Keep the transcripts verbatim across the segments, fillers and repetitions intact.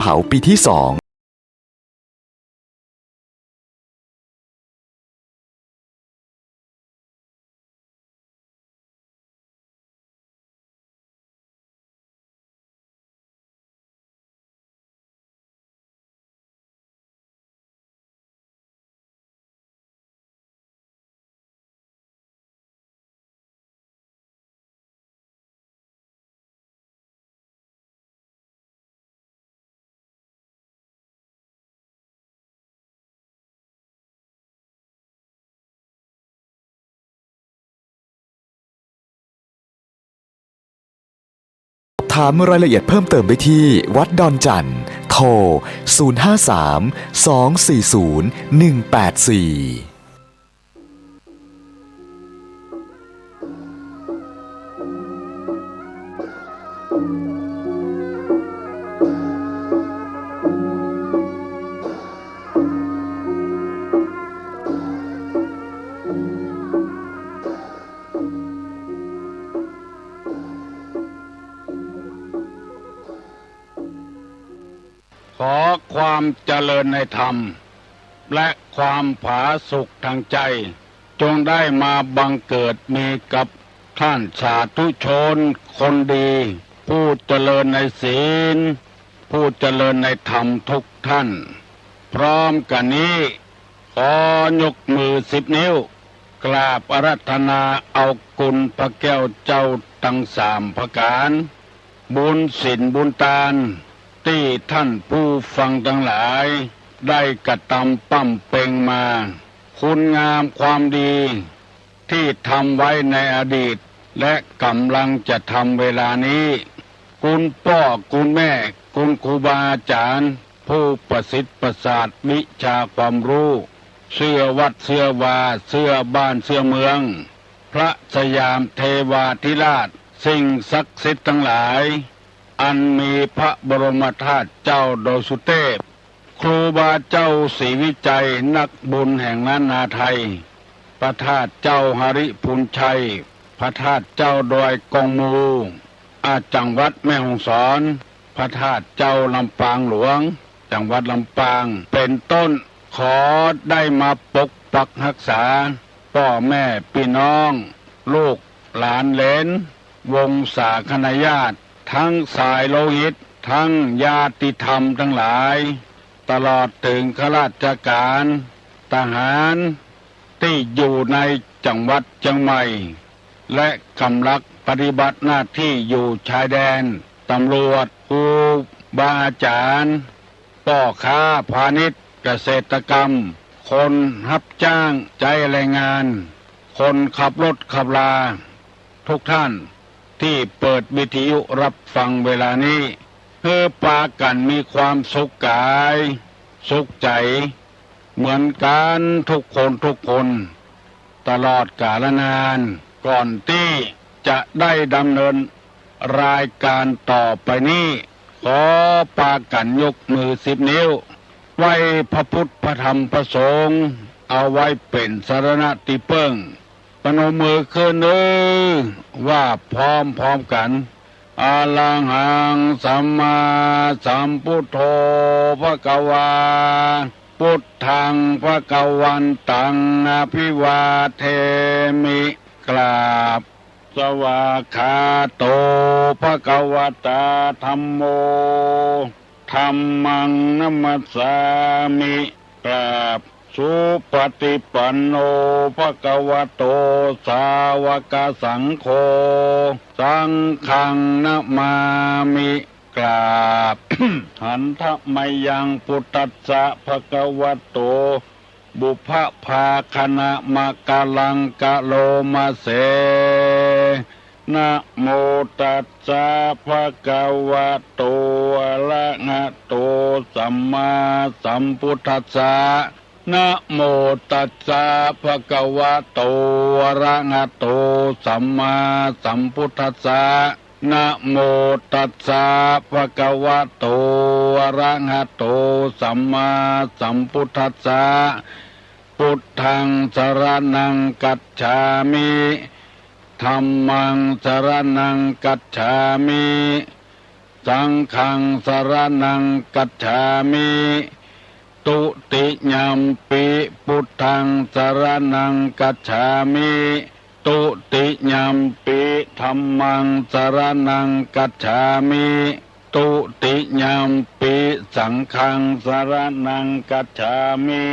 เผาปีที่สอง ถามรายละเอียดเพิ่มเติมได้ที่วัดดอนจั่น โทร ศูนย์ห้าสาม สองสี่ศูนย์ หนึ่งแปดสี่ ขอความเจริญในธรรม และความผาสุกทางใจ จงได้มาบังเกิดมีกับท่านสาธุชนคนดี ผู้เจริญในศีล ผู้เจริญในธรรมทุกท่าน พร้อมกั๋นนี้ ขอยกมือสิบนิ้ว กราบอาราธนาเอาคุณพระแก้วเจ้าตังสามประก๋าน บุญศีลบุญตาน ตี้ท่านผู้ฟังตังหลาย ได้กระตำบำเพ็งมา คุณงามความดี ตี้ทำไว้ในอดีต และก่ำลังจะทำเวลานี้ คุณป้อคุณแม่ คุณครูบาอาจ๋ารย์ ผู้ประสิทธิ์ประสาทวิชาความฮู้ เสื้อวัดเสื้อวา เสื้อบ้านเสื้อเมือง พระสยามเทวาธิราช สิ่งศักดิ์สิทธิ์ตังหลาย อันมีพระบรมธาตุเจ้าดอยสุเทพ ครูบาเจ้าศรีวิชัย นักบุญแห่งล้านนาไทย พระธาตุเจ้าหริภุญชัย พระธาตุเจ้าดอยกองมู อา จังหวัดแม่ฮ่องสอน พระธาตุเจ้าลำปางหลวง จังหวัดลำปาง เป๋นต้น ขอได้มาปกปักฮักษา ป้อแม่ปี้น้อง ลูกหลานเหลน วงศาคณาญาติ ตึงสายโลหิต ตึงญาติธรรมตังหลาย ตลอดเถิงข้าราชก๋าน ทหาร ตี้อยู่ในจังหวัดเจียงใหม่ และก่ำลังปฏิบัติหน้าตี้อยู่ชายแดน ตำรวจ ครูบาอาจ๋ารย์ ป้อค้าพาณิชย์ เกษตรกรรม คนฮับจ้างใจ๊แรงงาน คนขับรถขับลา ทุกท่านตี้เปิดวิทยุฮับฟังเวลานี้ หื้อปากั๋นมีความสุขก๋าย สุขใจ๋ เหมือนกั๋นทุกคนทุกคน ตลอดกาลนาน ก่อนตี้จะได้ดำเนินรายก๋านต่อไปนี้ ขอปากั๋นยกมือสิบนิ้ว ไหว้พระพุทธพระธรรมพระสงฆ์ เอาไว้เป๋นสรณะตี้เปิ้ง ปนมมือขึ้นเน่อ ว่าพร้อมๆ กั๋น อะระหังสัมมาสัมพุทโธภะคะวา พุทธังภะคะวันตังอะภิวาเทมิ กราบ สวากขาโตภะคะวะตาธัมโม ธัมมังนะมัสสามิ กราบ สุปะฏิปันโนภะคะวะโต สาวกสังโฆ สังฆังนะมามิ กราบ หันทะมะยังพุทธัสสะภะคะวะโต ปุพพาคะนะมะกะลังกะโลมะเส นะโมตัสสะภะคะวะโต อะระหะโต สัมมาสัมพุทธัสสะ นะโมตัสสะภะคะวะโต อะระหะโต สัมมาสัมพุทธัสสะ นะโมตัสสะภะคะวะโต อะระหะโต สัมมาสัมพุทธัสสะ พุทธังสะระณังคัจฉามิ ธัมมังสะระณังคัจฉามิ สังฆังสรณังคัจฉามิ ทุติยมปิ พุทธังสรณังคัจฉามิ ทุติยมปิ ธัมมังสรณังคัจฉามิ ทุติยมปิ สังฆังสรณังคัจฉามิ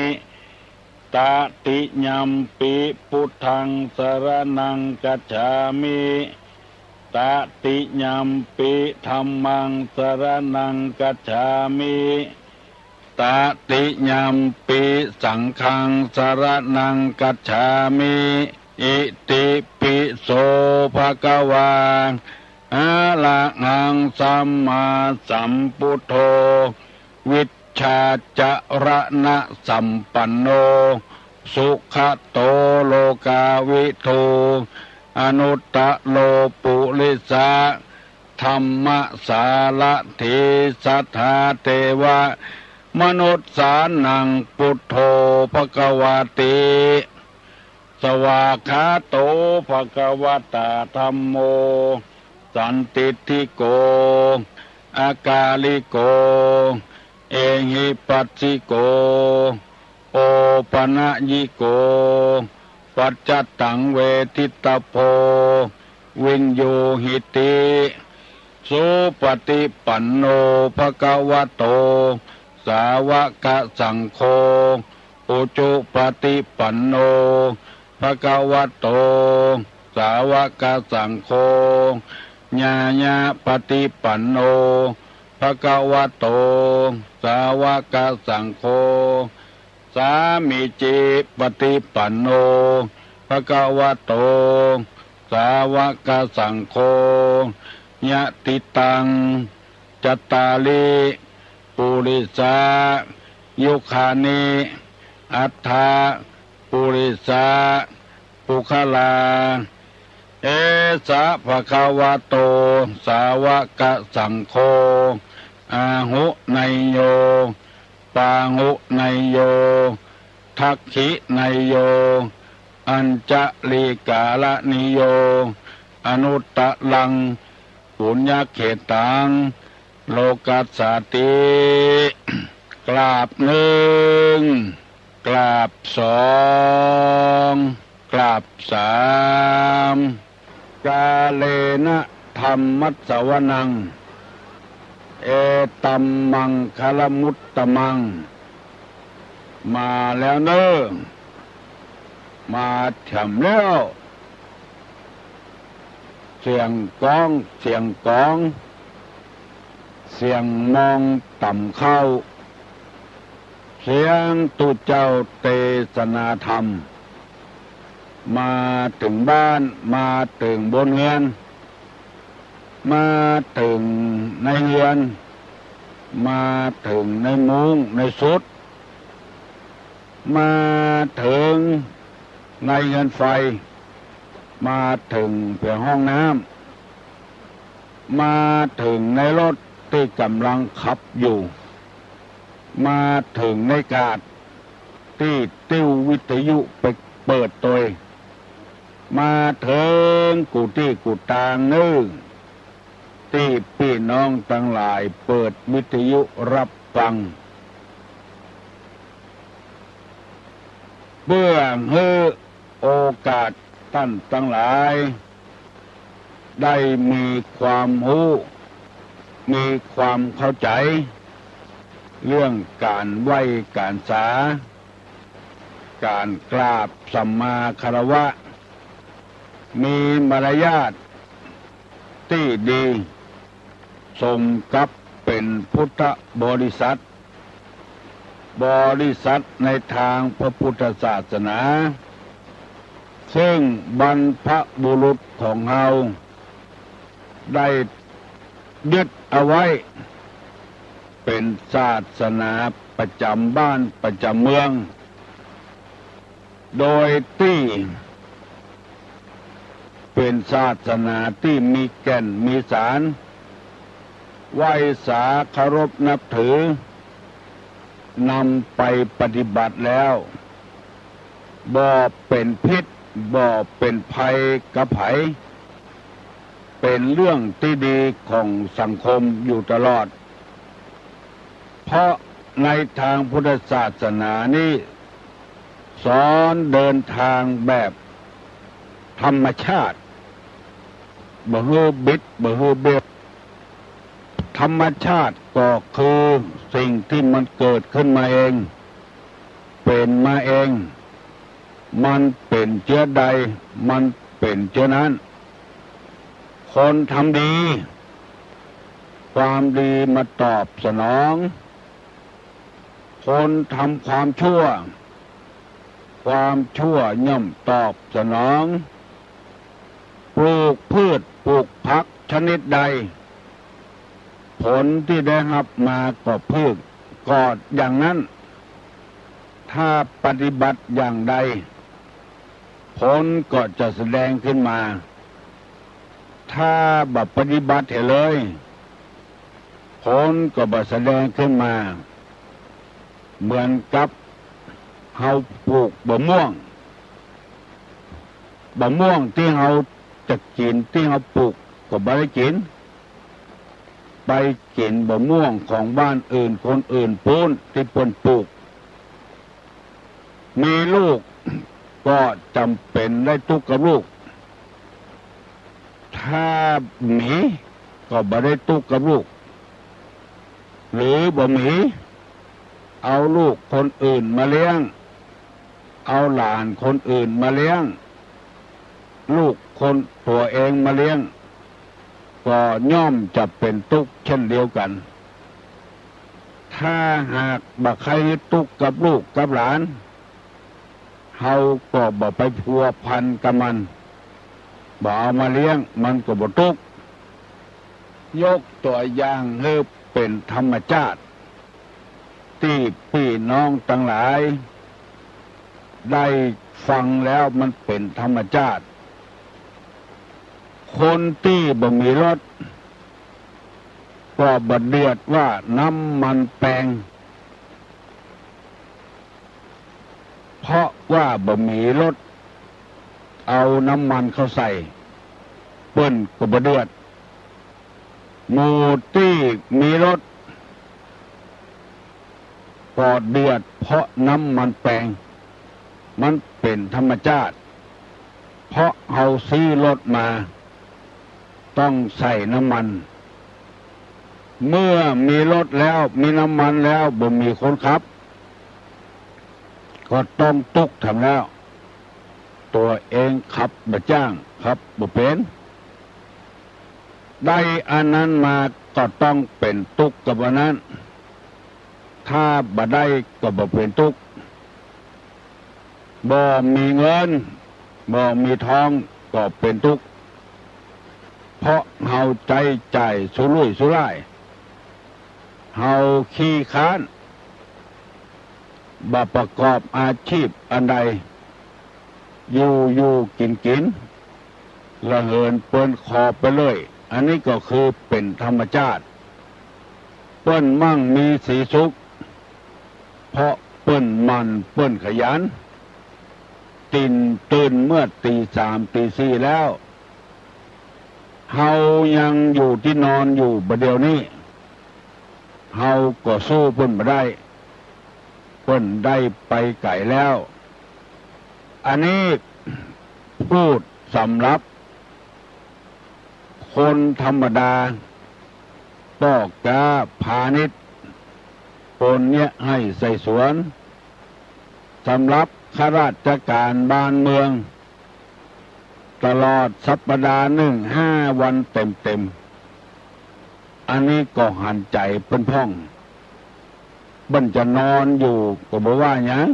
ตติยมปิ พุทธังสรณังคัจฉามิ ตติยมปิ ธัมมังสรณังคัจฉามิ ตติยมปิ สังฆังสรณังคัจฉามิ อิติปิโส ภะคะวา อะระหังสัมมาสัมพุทโธ วิชชาจรณะสัมปันโน สุขะโตโลกาวิทู อนุตตะโรปุริสะธัมมสารถี สัทธาเทวะมนุสสานัง พุทโธ ภะคะวาติ สวากขาโต ภะคะวะตา ธัมโม สันทิฏฐิโก อะกาลิโก เอหิปัสสิโก โอปะนะยิโก ปัจจตังเวทิตะโพ วิญญูหิติ สุปะติปันโน ภะคะวะโต สาวะกะสังโฆ อุจุปะติปันโน ภะคะวะโต สาวะกะสังโฆ ญาญาปะติปันโน ภะคะวะโต สาวะกะสังโฆ สามีจิปะติปันโน ภะคะวะโต สาวะกะสังโฆ ยะติตัง จัตตาริ ปุริสา ยุคานิ อัฏฐะ ปุริสา ปุคคลา เอสะ ภะคะวะโต สาวะกะสังโฆ อาหุเนยโย ปาหุเนยโย ทักขิเนยโย อัญชลีกาละนิโย อนุตตะรัง ปุญญะเขตัง โลกัสสาติ กราบนึ่ง กราบสอง กราบสาม กาเลนะธัมมัสสวนัง เอตัมมังคะละมุตตะมัง มาแล้วเน่อ มาแถมแล้ว เสียงก้อง เสียงกอง เสียงมองต่ำเข้า เสียงตุ๊เจ้าเตสนาธรรม มาเถิงบ้าน มาเถิงบนเฮือน มาเถิงในเฮือน มาเถิงในมุ้งในสุด มาเถิงในเฮือนไฟ มาเถิงแผงห้องน้ำ มาเถิงในรถตี้ก่ำลังขับอยู่ มาเถิงในกาดตี้ติ้ววิทยุไปเปิดตวย มาเถิงกู้ตี้กู้ตางเน่อ ตี้ปี้น้องตังหลายเปิดวิทยุฮับฟัง เปื้อหื้อโอกาสต้านตังหลาย ได้มีความฮู้ มีความเข้าใจ๋ เรื่องก๋านไหว้ก๋านสา ก๋านกราบสัมมาคารวะ มีมารยาทตี้ดี สมกับเป๋นพุทธบริษัท บริษัทในตางพระพุทธศาสนา ซึ่งบรรพบุรุษของเฮาได้ยึดเอาไว้ เป๋นศาสนาประจ๋ำบ้านประจ๋ำเมือง โดยตี้เป๋นศาสนาตี้มีแก่นมีสาร ไหว้สาเคารพนับถือ นำไปปฏิบัติแล้ว บ่เป๋นพิษ บ่เป๋นภัยกับใผ เป๋นเรื่องตี้ดีของสังคมอยู่ตลอด เพราะในตางพุทธศาสนานี้ สอนเดินตางแบบธรรมชาติ บ่หื้อบิด บ่หื้อเบี้ยว ธรรมชาติก็คือสิ่งตี้มันเกิดขึ้นมาเอง เป๋นมาเอง มันเป๋นเจื้อใด มันเป๋นเจื้อนั้น คนทำดี ความดีมาตอบสนอง คนทำความชั่ว ความชั่วย่อมตอบสนอง ปลูกพืชปลูกผักชนิดใด ผลตี้ได้ฮับมาก็พืชก็อย่างนั้น ถ้าปฏิบัติอย่างใด ผลก็จะแสดงขึ้นมา ถ้าบ่ปฏิบัติเหียเลย ผลก็บ่แสดงขึ้นมา เหมือนกับเฮาปลูกบ่าม่วง บ่าม่วงตี้เฮาจะกิ๋นตี้เฮาปลูกก็บ่ได้กิ๋น ไปกิ๋นบ่าม่วงของบ้านอื่นคนอื่นปู๊นตี้เปิ้นปลูก มีลูกก็จ๋ำเป๋นได้ตุ๊กกับลูก ถ้ามีก็บ่ได้ตุ๊กกับลูก หรือบ่มี เอาลูกคนอื่นมาเลี้ยง เอาหลานคนอื่นมาเลี้ยง ลูกคนตั๋วเองมาเลี้ยง ก็ย่อมจะเป๋นตุ๊กเช่นเดียวกั๋น ถ้าหากบ่ใค่หื้อตุ๊กกับลูกกับหลาน เฮาก็บ่ไปพัวพันกับมัน บ่เอามาเลี้ยง มันก็บ่ตุ๊ก ยกตั๋วอย่างหื้อเป๋นธรรมจาติ ตี้ปี้น้องตังหลายได้ฟังแล้วมันเป๋นธรรมจาติ คนตี้บ่มีรถ ก็บ่เดือดว่าน้ำมันแปง เพราะว่าบ่มีรถเอาน้ำมันเข้าใส่ เปิ้นก็บ่เดือด หมู่ตี้มีรถ ก็เดือดเพราะน้ำมันแปง มันเป๋นธรรมจาติ เพราะเฮาซื้อรถมา ต้องใส่น้ำมัน เมื่อมีรถแล้ว มีน้ำมันแล้ว บ่มีคนขับ ก็ต้องตุ๊กต๋ามแล้ว ตั๋วเองขับบ่จ้าง ขับบ่เป๋น ได้อันนั้นมาก็ต้องเป๋นตุ๊กกับอันนั้น ถ้าบ่ได้ก็บ่เป๋นตุ๊ก บ่มีเงิน บ่มีตองก็เป๋นตุ๊ก เพราะเฮาใจ๊จ่ายสุรุ่ยสุร่าย เฮาขี้คร้าน บ่ประกอบอาชีพอันใด อยู่ๆ กิ๋นๆ ละเหินเปินคอไปเรื่อย อันนี้ก็คือเป๋นธรรมจาติ เปิ้นมั่งมีสีสุข เพราะเปิ้นหมั่นเปิ้นขยัน ตื่น ตื่นเมื่อตี๋สามตี๋สี่แล้ว เฮายังอยู่ตี้นอนอยู่บ่าเดี่ยวนี้ เฮาก็สู้เปิ้นบ่ได้ เปิ้นได้ไปไก๋แล้ว อันนี้พูดสำหรับคนธรรมดา ป้อก๊าพาณิชย์ คนเยียะไฮ่ใส่สวน สำหรับข้าราชก๋านบ้านเมือง ตลอดสัปดาห์นึ่งห้าวันเต๋มๆ อันนี้ก็หันใจ๋เปิ้นพ่อง เปิ้นจะนอนอยู่ก็บ่ว่าหยัง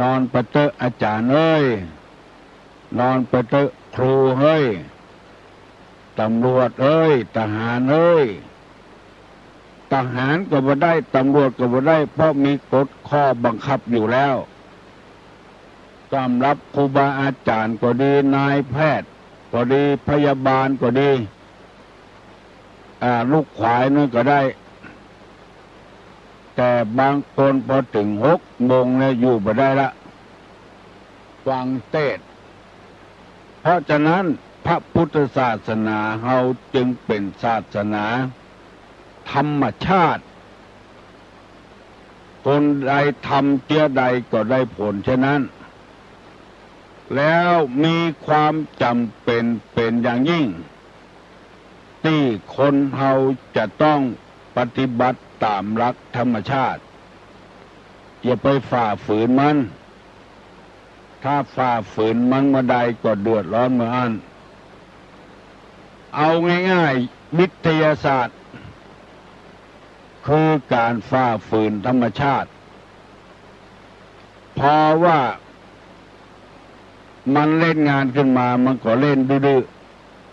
นอนไปเต๊อะอาจ๋ารย์เอ้ย นอนไปเต๊อะครูเฮ้ย ต๋ำรวจเอ้ย ทหารเอ้ย ทหารก็บ่ได้ ต๋ำรวจก็บ่ได้ เพราะมีกฎข้อบังคับอยู่แล้ว สำหรับครูบาอาจ๋ารย์ก็ดี นายแพทย์ก็ดี พยาบาลก็ดี อ่า ลูกขวายนั่นก็ได้ แต่บางคนพอเถิงหกโมงเนี่ยอยู่บ่ได้ละ ฟังเตสน์ เพราะฉะนั้น พระพุทธศาสนาเฮาจึงเป๋นศาสนาธรรมชาติ คนใดทำเจื้อใดก็ได้ผลเจื้อนั้น แล้วมีความจ๋ำเป๋นเป๋นอย่างยิ่ง ตี้คนเฮาจะต้องปฏิบัติต๋ามหลักธรรมชาติ อย่าไปฝ่าฝืนมัน ถ้าฝ่าฝืนมันเมื่อใดก็เดือดร้อนเมื่ออั้น เอาง่ายๆ วิทยาศาสตร์ คือก๋านฝ่าฝืนธรรมชาติ เพราะว่ามันเล่นงานขึ้นมา มันก็เล่นดื้อ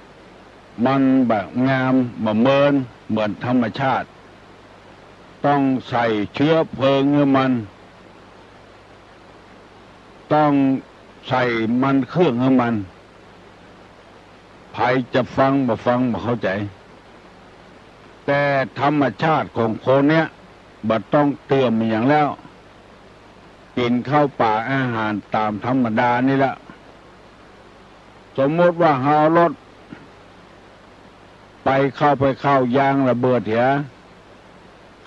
ๆ มันบ่งามบ่เมินเหมือนธรรมชาติ ต้องใส่เชื้อเพลิงหื้อมัน ต้องใส่มันเครื่องหื้อมัน ใผจะฟังบ่ฟังบ่เข้าใจ๋ แต่ธรรมชาติของคนเนี้ยบ่ต้องเตื้อมอะหยังแล้ว กิ๋นข้าวป๋าอาหารต๋ามธรรมดานี่แหละ สมมุติว่าเฮาเอารถไปเข้าไปเข้ายางระเบิดเหีย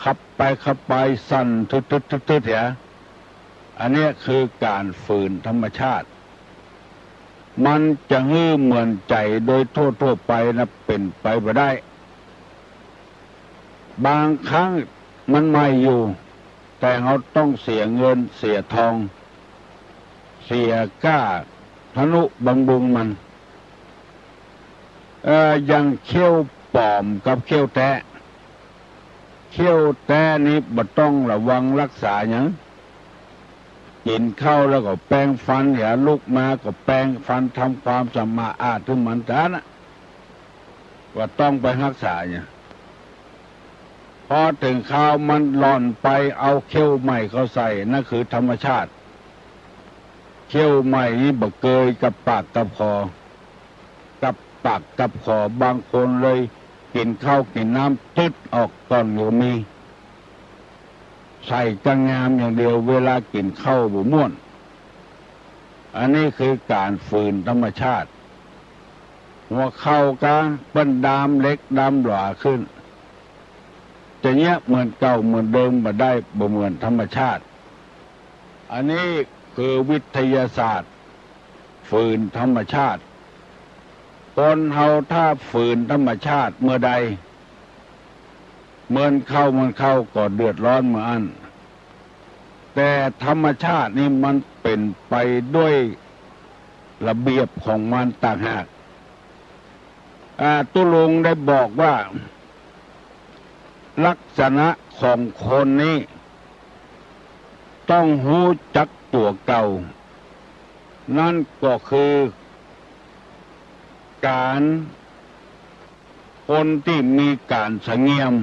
ขับไปขับไปสั่นตึดๆๆๆ เหีย อันเนี้ยคือก๋านฝืนธรรมชาติ มันจะหื้อเหมือนใจ๋โดยทั่วๆ ไปนะ เป๋นไปบ่ได้ บางครั้งมันใหม่อยู่ แต่เฮาต้องเสียเงินเสียทอง เสียก้าทะนุบำรุงมัน เอ่อ อย่างเขี้ยวป๋อมกับเขี้ยวแต๊ เขี้ยวแต๊นี่บ่ต้องระวังฮักษาหยัง กิ๋นข้าวแล้วก็แปรงฟันเหีย ลุกมาก็แปรงฟันทำความสะอาดหื้อมันเต้านั้นนะ บ่ต้องไปฮักษาหยัง พอเถิงคราวมันหล่อนไปเอาเขี้ยวใหม่เข้าใส่ นั่นคือธรรมชาติ เขี้ยวใหม่นี่บ่เกยกับปากกับคอ กับปากกับคอ บางคนเลยกิ๋นข้าวกิ๋นน้ำตึ๊ดออกก่อนก็มี ใส่ก้างามอย่างเดียว เวลากิ๋นข้าวบ่ม่วน อันนี้คือก๋านฝืนธรรมชาติ หัวเข่าก็เปิ้นดามเหล็กดามหลาขึ้น จะเยียะเหมือนเก่าเหมือนเดิมบ่ได้ บ่เหมือนธรรมชาติ อันนี้คือวิทยาศาสตร์ ฝืนธรรมชาติ คนเฮาถ้าฝืนธรรมชาติเมื่อใด เมินเข้าเมินเข้าก็เดือดร้อนเมื่ออั้น แต่ธรรมชาตินี่มันเป๋นไปด้วยระเบียบของมันต่างหาก อ่า ตุ๊ลุงได้บอกว่า ลักษณะของคนนี้ต้องฮู้จักตั๋วเก่า นั่นก็คือก๋าน คนตี้มีก๋านสะเงียม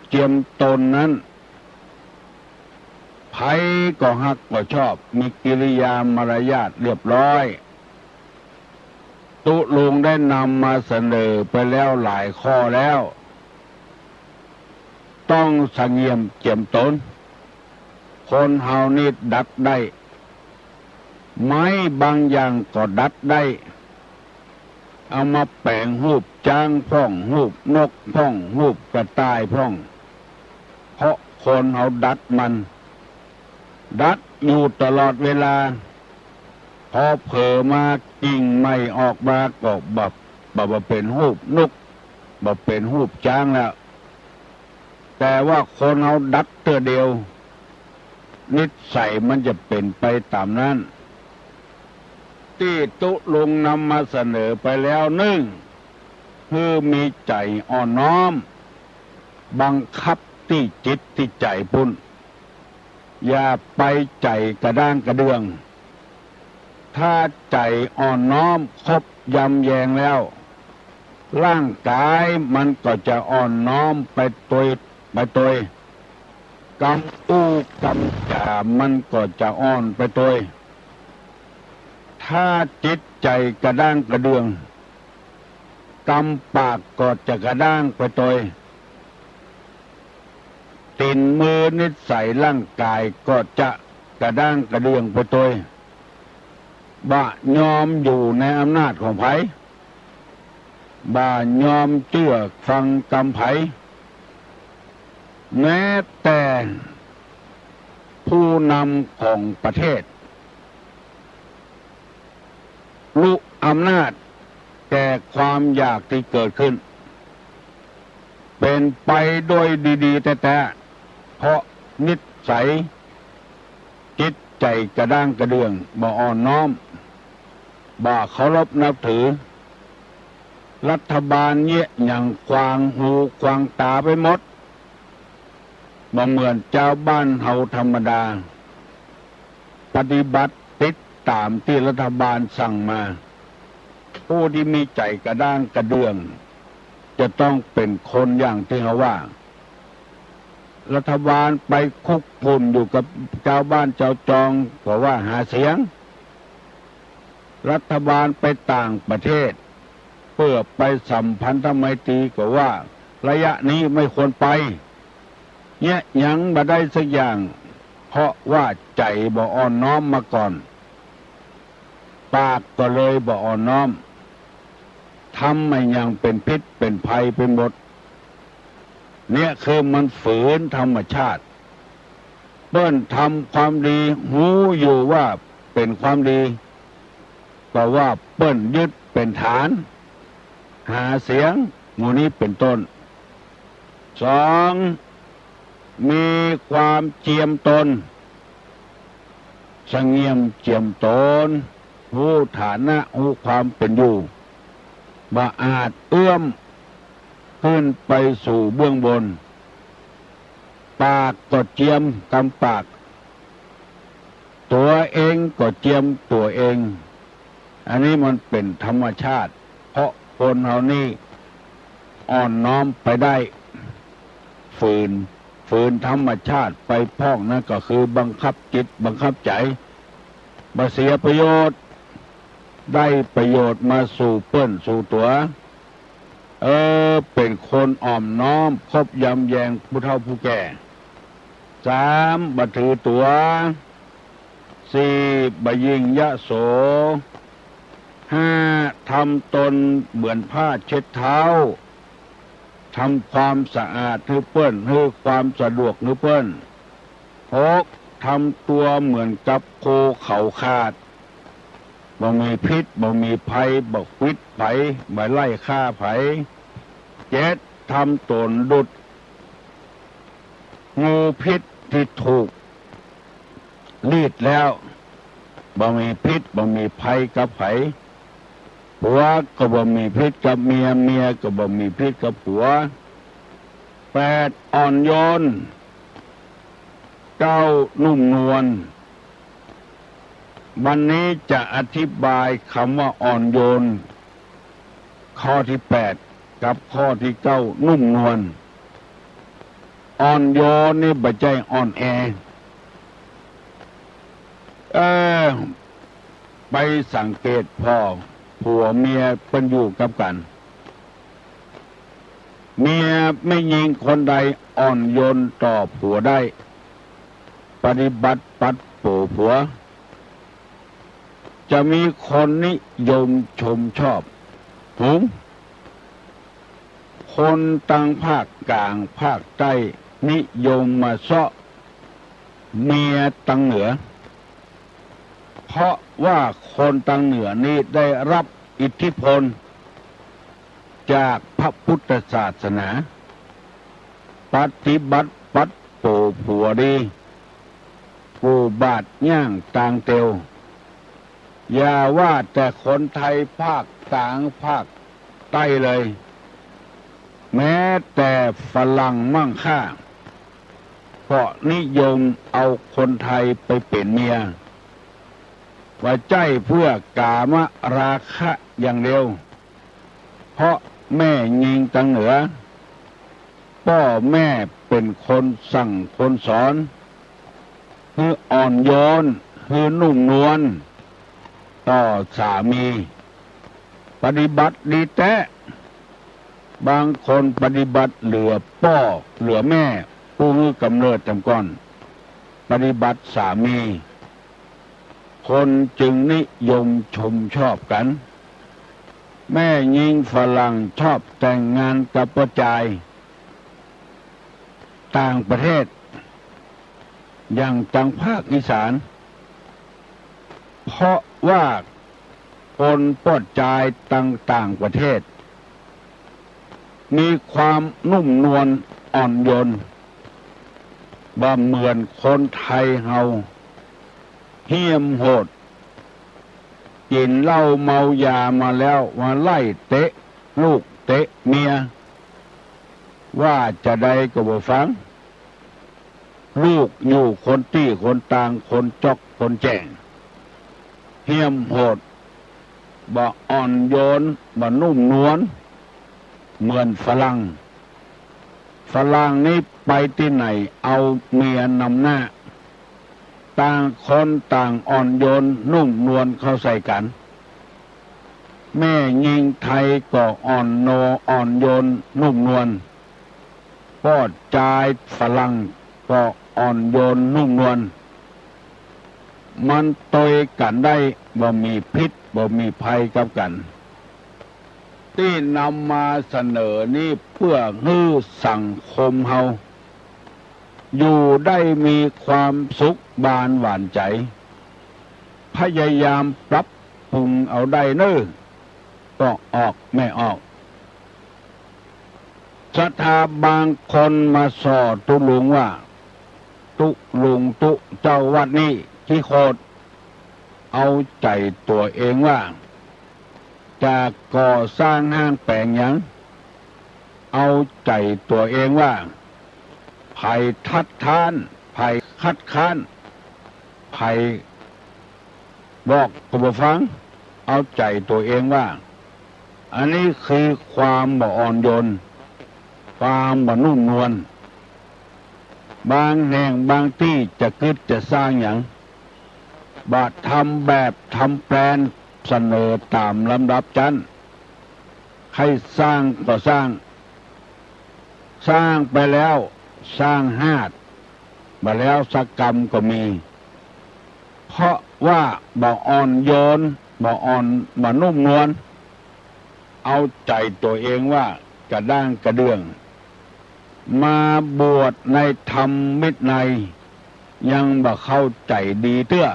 เจียมตนนั้น ใผก็ฮักก็ชอบ มีกิริยามารยาทเรียบร้อย ตุ๊ลุงได้นำมาเสนอไปแล้วหลายข้อแล้ว ต้องสะเงียมเจียมตน คนเฮานี่ดัดได้ ไม้บางอย่างก็ดัดได้ เอามาแป๋งฮูปจ๊างพ่อง ฮูปนกพ่อง ฮูปกระต่ายพ่อง เพราะคนเฮาดัดมัน ดัดอยู่ตลอดเวลา พอเผลอมากิ่งใหม่ออกมาก็บ่ บ่ บ่เป๋นฮูปนก บ่เป๋นฮูปจ๊างแล้ว แต่ว่าคนเฮาดัดเตื้อเดียว นิสัยมันจะเป๋นไปต๋ามนั้น ตี้ตุ๊ลุงนำมาเสนอไปแล้ว นึ่ง หื้อมีใจ๋อ่อนน้อม บังคับตี้จิตตี้ใจ๋ปุ้น อย่าไปใจ๋กระด้างกระเดื่อง ถ้าใจ๋อ่อนน้อมครบยำแยงแล้ว ร่างก๋ายมันก็จะอ่อนน้อมไปตวย ไปตวย กำอู้กำจ๋ามันก็จะอ่อนไปตวย ถ้าจิตใจ๋กระด้างกระเดื่อง กำปากก็จะกระด้างไปตวย ตี๋นมือนิสัยร่างก๋ายก็จะกระด้างกระเดื่องไปตวย บ่ยอมอยู่ในอำนาจของใผ บ่ยอมเจื้อฟังกำใผ แม้แต่ผู้นำของประเทศ ลุอำนาจแก่ความอยากตี้เกิดขึ้น เป๋นไปโดยดีๆ แต๊ๆ เพราะนิสัยจิตใจ๋กระด้างกระเดื่อง บ่อ่อนน้อม บ่เคารพนับถือ รัฐบาลเยียะหยังขวางหูขวางต๋าไปหมด บ่เหมือนจาวบ้านเฮาธรรมดา ปฏิบัติติดต๋ามตี้รัฐบาลสั่งมา ผู้ตี้มีใจ๋กระด้างกระเดื่อง จะต้องเป๋นคนอย่างตี้เฮาว่า รัฐบาลไปคุกกุ่นอยู่กับจาวบ้านจาวจอง ก็ว่าหาเสียง รัฐบาลไปต่างประเทศ เปื้อไปสัมพันธไมตรี ก็ว่าระยะนี้ไม่ควรไป เยียะหยังบ่ได้สักอย่าง เพราะว่าใจ๋บ่อ่อนน้อมมาก่อน ปากก็เลยบ่อ่อนน้อม ทำอะหยังเป๋นพิษเป๋นภัยไปหมด เนี่ยคือมันฝืนธรรมชาติ เปิ้นทำความดี ฮู้อยู่ว่าเป๋นความดี ก็ว่าเปิ้นยึดเป๋นฐาน หาเสียง หมู่นี้เป๋นต้น สอง มีความเจียมตน สะเงี่ยมเจียมตน ฮู้ฐานะ ฮู้ความเป๋นอยู่ บ่อาจเอื้อมขึ้นไปสู่เบื้องบน ปากก็เจียมกำปาก ตั๋วเองก็เจียมตั๋วเอง อันนี้มันเป๋นธรรมชาติ เพราะคนเฮานี่อ่อนน้อมไปได้ ฝืน ฝืนธรรมชาติไปพ่อง นั่นก็คือบังคับจิตบังคับใจ๋ บ่เสียประโยชน์ ได้ประโยชน์มาสู่เปิ้นสู่ตั๋ว เออ เป๋นคนอ่อนน้อม เคารพยำแยงผู้เฒ่าผู้แก่ สาม บ่ถือตั๋ว สี่ บ่ยิ่งยโส ห้า ทำตนเหมือนผ้าเช็ดเท้า ทำความสะอาดหื้อเปิ้น หื้อความสะดวกหื้อเปิ้น หก ทำตั๋วเหมือนกับโคเขาขาด บ่มีพิษ บ่มีภัย บ่ขวิดใผ บ่ไล่ฆ่าใผ เจ็ด ทำต๋นดุจ งูพิษตี้ถูกลีดแล้ว บ่มีพิษ บ่มีภัยกับใผ ผัวก็บ่มีพิษกับเมีย เมียก็บ่มีพิษกับผัว แปด อ่อนโยน เก้า นุ่มนวล วันนี้จะอธิบายกำว่าอ่อนโยน ข้อตี้แปด กับข้อตี้เก้า นุ่มนวล อ่อนโยนนี่บ่ใจ้อ่อนแอ เออ ไปสังเกตผ่อ ผัวเมียเปิ้นอยู่กับกั๋น เมียแม่ญิงคนใดอ่อนโยนต่อผัวได้ ปฏิบัติปัดโป๋ผัว จะมีคนนิยมชมชอบ หุง คนตังภาคก๋างภาคใต้นิยมมาเซาะเมียตังเหนือ เพราะว่าคนตังเหนือนี้ได้ฮับอิทธิพลจากพระพุทธศาสนา ปฏิบัติปัดโป๋ผัวดี กู้บาตรย่างตางเตียว อย่าว่าแต่คนไทยภาคก๋างภาคใต้เลย แม้แต่ฝรั่งมั่งค่า ก็นิยมเอาคนไทยไปเป๋นเมีย บ่ใจ้เปื้อกามราคะอย่างเดียว เพราะแม่ญิงตังเหนือ ป้อแม่เป๋นคนสั่งคนสอน หื้ออ่อนโยน หื้อนุ่มนวล ต่อสามี ปฏิบัติดีแต๊ บางคนปฏิบัติเหลือป้อเหลือแม่ ผู้หื้อกำเนิดแจ่มก่อน ปฏิบัติสามี คนจึงนิยมชมชอบกั๋น แม่ญิงฝรั่งชอบแต่งงานกับป้อจายต่างประเทศ อย่างตังภาคอีสาน เพราะว่าคนป้อจายตังต่างประเทศ มีความนุ่มนวลอ่อนโยน บ่เหมือนคนไทยเฮา เหี้ยมโหด กิ๋นเหล้าเมายามาแล้ว มาไล่เตะลูกเตะเมีย ว่าจาใดก็บ่ฟัง ลูกอยู่คนตี้คนตาง คนจ๊อกคนแจ้ง เหี้ยมโหด บ่อ่อนโยน บ่นุ่มนวล เหมือนฝรั่ง ฝรั่งนี่ไปตี้ไหนเอาเมียนำหน้า ต่างคนต่างอ่อนโยนนุ่มนวลเข้าใส่กั๋น แม่ญิงไทยก็อ่อนโน อ่อนโยนนุ่มนวล ป้อจายฝรั่งก็อ่อนโยนนุ่มนวล มันตวยกั๋นได้ บ่มีพิษ บ่มีภัยกับกั๋น ตี้นำมาเสนอนี้เปื้อหื้อสังคมเฮา อยู่ได้มีความสุขบานหวานใจ๋ พยายามปรับปรุงเอาได้เน่อ ป้อออกแม่ออก ศรัทธาบางคนมาส่อตุ๊ลุงว่า ตุ๊ลุงตุ๊เจ้าวัดนี้ขี้โขด เอาใจ๋ตั๋วเองว่า จะก่อสร้างห้างแป๋งหยัง เอาใจ๋ตั๋วเองว่า ใผคัดค้าน ใผคัดค้าน ใผบอกก็บ่ฟัง เอาใจ๋ตั๋วเองว่า อันนี้คือความบ่อ่อนโยน ความบ่นุ่มนวล บางแห่งบางตี้จะกึ๊ดจะสร้างหยัง บ่ทำแบบทำแปลนเสนอต๋ามลำดับจั้น ใค่สร้างก็สร้าง สร้างไปแล้วสร้างฮาด บ่แล้วสักกำก็มี เพราะว่าบ่อ่อนโยน บ่อ่อน บ่นุ่มนวล เอาใจ๋ตั๋วเองว่ากระด้างกระเดื่อง มาบวชในธรรมวินัย ยังบ่เข้าใจ๋ดีเตื้อ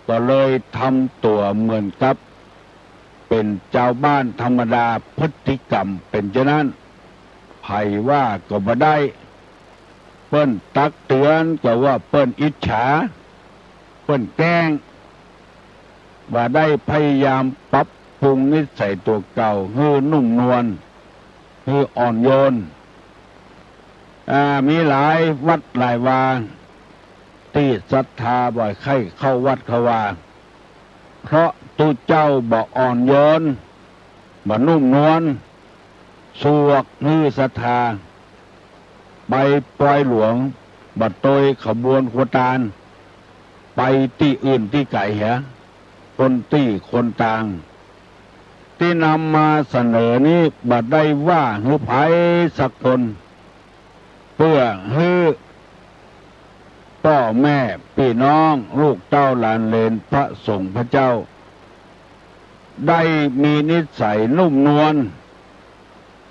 ก็เลยทำตั๋วเหมือนกับเป๋นจาวบ้านธรรมดา พฤติกรรมเป๋นจานั้น ใผว่าก็บ่ได้ เปิ้นตักเตือนก็ว่าเปิ้นอิจฉา เปิ้นแกล้ง บ่ได้พยายามปรับปรุงนิสัยตั๋วเก่าหื้อนุ่มนวล หื้ออ่อนโยน อ่า มีหลายวัดหลายวา ตี้ศรัทธาบ่ใค่เข้าวัดเข้าวา เพราะตุ๊เจ้าบ่อ่อนโยน บ่นุ่มนวล สวกหื้อศรัทธา ไปปอยหลวง บ่ตวยขบวนครัวตาน ไปตี้อื่นตี้ไก๋เหีย คนตี้คนตาง ตี้นำมาเสนอนี้บ่ได้ว่าหื้อใผสักคน เปื้อหื้อป้อแม่ปี้น้องลูกเต้าหลานเหลนพระสงฆ์พระเจ้า ได้มีนิสัยนุ่มนวล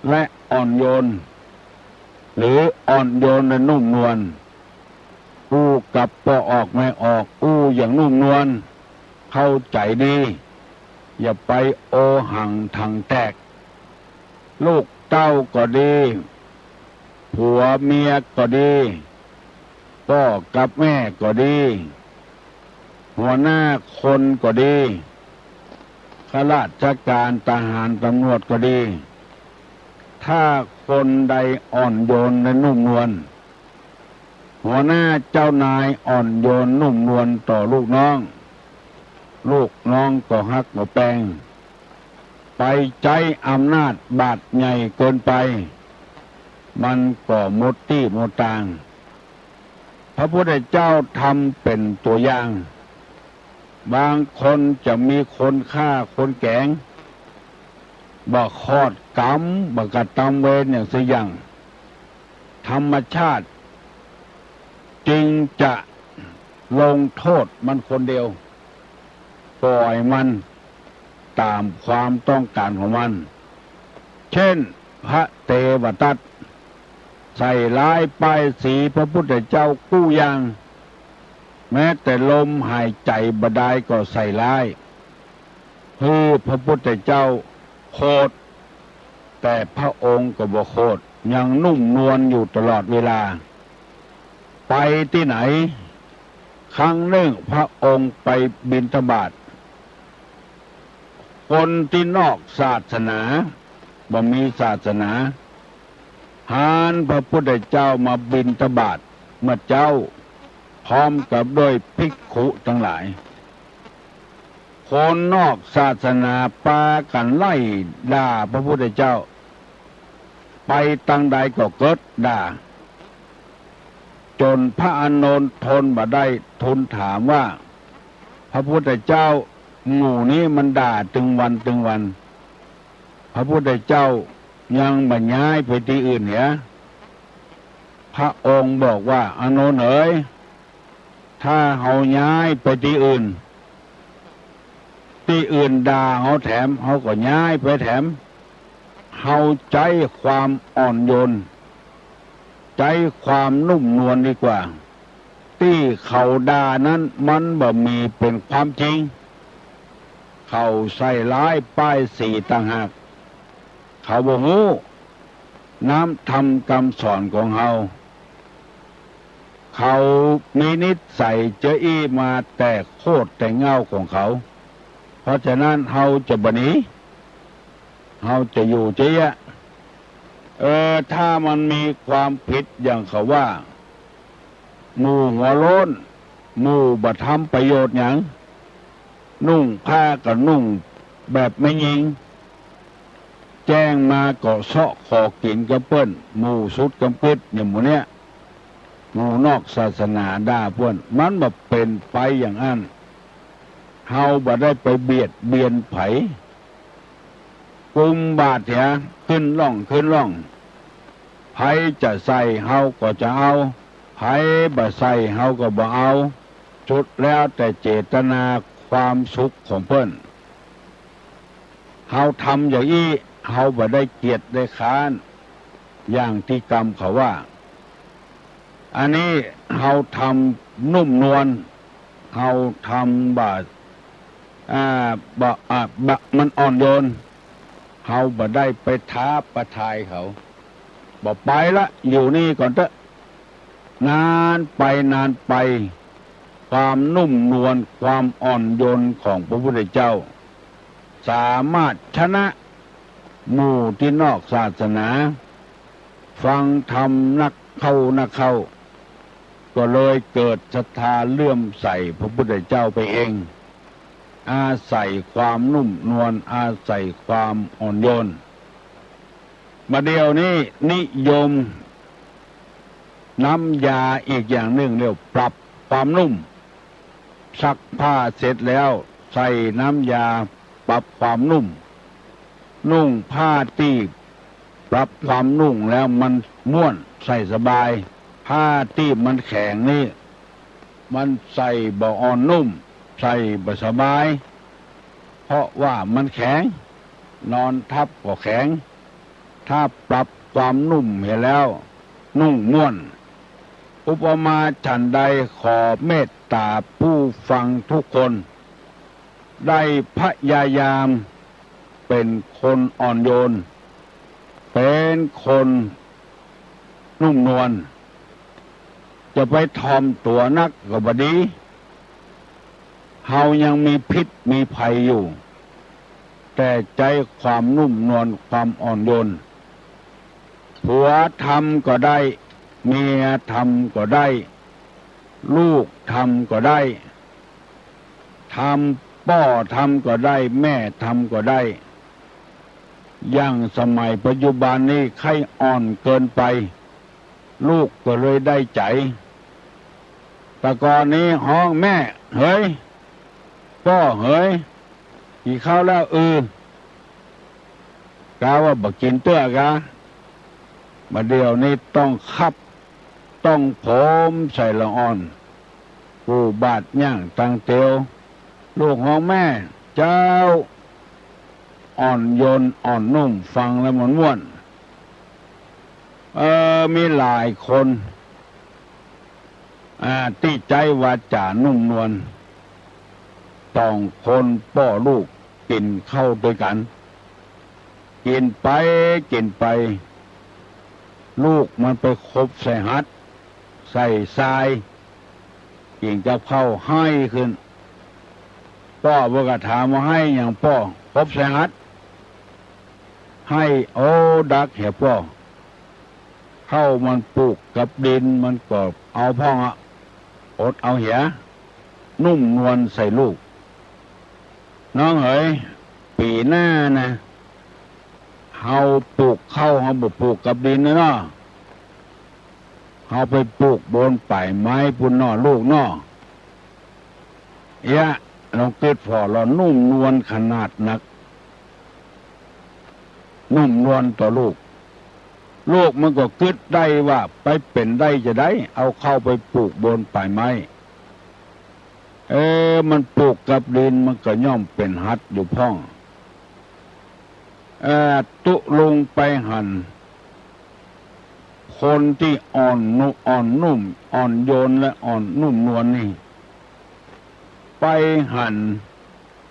และอ่อนโยน หรืออ่อนโยนและนุ่มนวล อู้กับป้อออกแม่ออก อู้อย่างนุ่มนวล เข้าใจ๋ดี อย่าไปโอหังถังแตก ลูกเต้าก็ดี ผัวเมียก็ดี ป้อกับแม่ก็ดี หัวหน้าคนก็ดี ข้าราชก๋านทหารตำรวจก็ดี ถ้าคนใดอ่อนโยนและนุ่มนวล หัวหน้าเจ้านายอ่อนโยนนุ่มนวลต่อลูกน้อง ลูกน้องก็ฮักก็แปง ไปใจ๊อำนาจบาดใหญ่เกินไป มันก็หมดตี้หมดตาง พระพุทธเจ้าทำเป๋นตั๋วอย่าง บางคนจะมีคนฆ่าคนแก๋ง บ่คอดก๋รรม บ่กระตำเวรอย่างสักอย่าง ธรรมชาติจึงจะลงโต้ษมันคนเดียว ปล่อยมันต๋ามความต้องก๋านของมัน เจ้น พระเตวทัตใส่ร้ายป้ายสีพระพุทธเจ้ากู้อย่าง แม้แต่ลมหายใจ๋บ่ดายก็ใส่ร้าย หื้อพระพุทธเจ้าโขด แต่พระองค์ก็บ่โขด ยังนุ่มนวลอยู่ตลอดเวลา ไปตี้ไหน ครั้งนึ่งพระองค์ไปบิณฑบาต คนตี้นอกศาสนา บ่มีศาสนา หันพระพุทธเจ้ามาบิณฑบาตเมื่อเจ๊า พร้อมกับด้วยภิกขุตังหลาย คนนอกศาสนาปากั๋นไล่ด่าพระพุทธเจ้า ไปตางใดก็เกิดด่า จ๋นพระอานนท์ทนบ่ได้ ทูลถามว่า พระพุทธเจ้า หมู่นี้มันด่าตึงวันตึงวัน พระพุทธเจ้ายังบ่ย้ายไปตี้อื่นเหีย พระองค์บอกว่า อานนท์เอ๋ย ถ้าเฮาย้ายไปตี้อื่น ตี้อื่นด่าเฮาแถม เฮาก็ย้ายไปแถม เฮาใจ๊ความอ่อนโยน ใจ๊ความนุ่มนวลดีกว่า ตี้เขาด่านั้นมันบ่มีเป๋นความจริง เขาใส่ร้ายป้ายสีต่างหาก เขาบ่ฮู้น้ำธรรมกำสอนของเฮา เขามีนิสัยจะอี้มาแต่โคตรแต่เหง้าของเขา เพราะฉะนั้นเฮาจะบ่หนี เฮาจะอยู่เจ๊ยะ เออ ถ้ามันมีความผิดอย่างเขาว่า หมู่หัวโล้น หมู่บ่ทำประโยชน์หยัง นุ่งผ้าก็นุ่งแบบแม่ญิง แจ้งมาก็เซาะขอกิ๋นกับเปิ้น หมู่สุดกำกึ๊ดอย่างหมู่เนี้ย หมู่นอกศาสนาด่าเปิ้น มันบ่เป๋นไปอย่างอั้น เฮาบ่ได้ไปเบียดเบียนใผ กุมบาตรเหีย ขึ้นล่องขึ้นล่อง ใผจะใส่เฮาก็จะเอา ใผบ่ใส่เฮาก็บ่เอา สุดแล้วแต่เจตนาความสุขของเปิ้น เฮาทำอย่างอี้ เฮาบ่ได้เกียจได้คร้าน อย่างตี้กำเขาว่า อันนี้เฮาทำนุ่มนวล เฮาทำบ่า อ่า บ่า อ่า บ่า มันอ่อนโยน เฮาบ่ได้ไปท้าประทายเขา บ่ไปละ อยู่นี่ก่อนเต๊อะ นานไปนานไป ความนุ่มนวล ความอ่อนโยนของพระพุทธเจ้า สามารถชนะหมู่ตี้นอกศาสนา ฟังธรรมนักเข้านักเข้า ก็เลยเกิดศรัทธาเลื่อมใสพระพุทธเจ้าไปเอง อาศัยความนุ่มนวล อาศัยความอ่อนโยน บ่าเดี่ยวนี้นิยมน้ำยาอีกอย่างนึ่ง เรียกปรับความนุ่ม ซักผ้าเสร็จแล้วใส่น้ำยาปรับความนุ่ม นุ่งผ้าตี้ปรับความนุ่มแล้วมันม่วนใส่สบาย ผ้าตี้มันแข็งนี่ มันใส่บ่อ่อนนุ่ม ใส่บ่สบาย เพราะว่ามันแข็ง นอนทับก็แข็ง ถ้าปรับความนุ่มเหียแล้ว นุ่งม่วน อุปมาฉันใด ขอเมตต๋าผู้ฟังทุกคน ได้พยายามเป๋นคนอ่อนโยน เป๋นคนนุ่มนวล จะไปถ่อมตั๋วนักก็บ่ดี เฮายังมีพิษมีภัยอยู่ แต่ใจ๊ความนุ่มนวล ความอ่อนโยน ผัวทำก็ได้ เมียทำก็ได้ ลูกทำก็ได้ ทำ ป้อทำก็ได้ แม่ทำก็ได้ อย่างสมัยปัจจุบันนี้ใค่อ่อนเกินไป ลูกก็เลยได้ใจ๋ แต่ก่อนนี้ฮ้อง แม่เหย ป้อเหย กิ๋นข้าวแล้ว อือ กาว่าบ่กิ๋นเตื้อกา บ่าเดี่ยวนี้ต้องคับ ต้องโผมใส่ละอ่อน ปูบาดย่างตังเตียว ลูกฮ้องแม่ เจ้า อ่อนโยนอ่อนนุ่ม ฟังแล้วมันม่วน เออ มีหลายคน อ่า ตี้ใจ๊วาจ๋านุ่มนวล สองคนป้อลูกกิ๋นข้าวตวยกั๋น กิ๋นไป กิ๋นไป ลูกมันไปขบใส่หัด ใส่ซาย กิ๋นกับข้าวไห้ขึ้น ป้อมันก็ถามว่า ไห้หยังป้อ ขบใส่หัด ไห้ โอ้ ดักเหียป้อ ข้าวมันปูกกับดิน มันก็เอาพ่องอะ อดเอาเหีย นุ่มนวลใส่ลูก น้องเหย ปี๋หน้านะ เฮาปูกข้าว เฮาบ่ปูกกับดินนะเนาะ เฮาไปปูกบนป่ายไม้ปู้นเนาะลูกเนาะ เอียะ ลองกึ๊ดผ่อ ลอนุ่มนวลขนาดนัก นุ่มนวลต่อลูก ลูกมันก็กึ๊ดได้ว่า ไปเป๋นได้จาใด เอาข้าวไปปูกบนป่ายไม้ เออ มันปูกกับดิน มันก็ย่อมเป๋นหัดอยู่พ่อง เออ ตุ๊ลุงไปหัน คนตี้อ่อนนุ อ่อนนุ่ม อ่อนโยนและอ่อนนุ่มนวลนี่ ไปหัน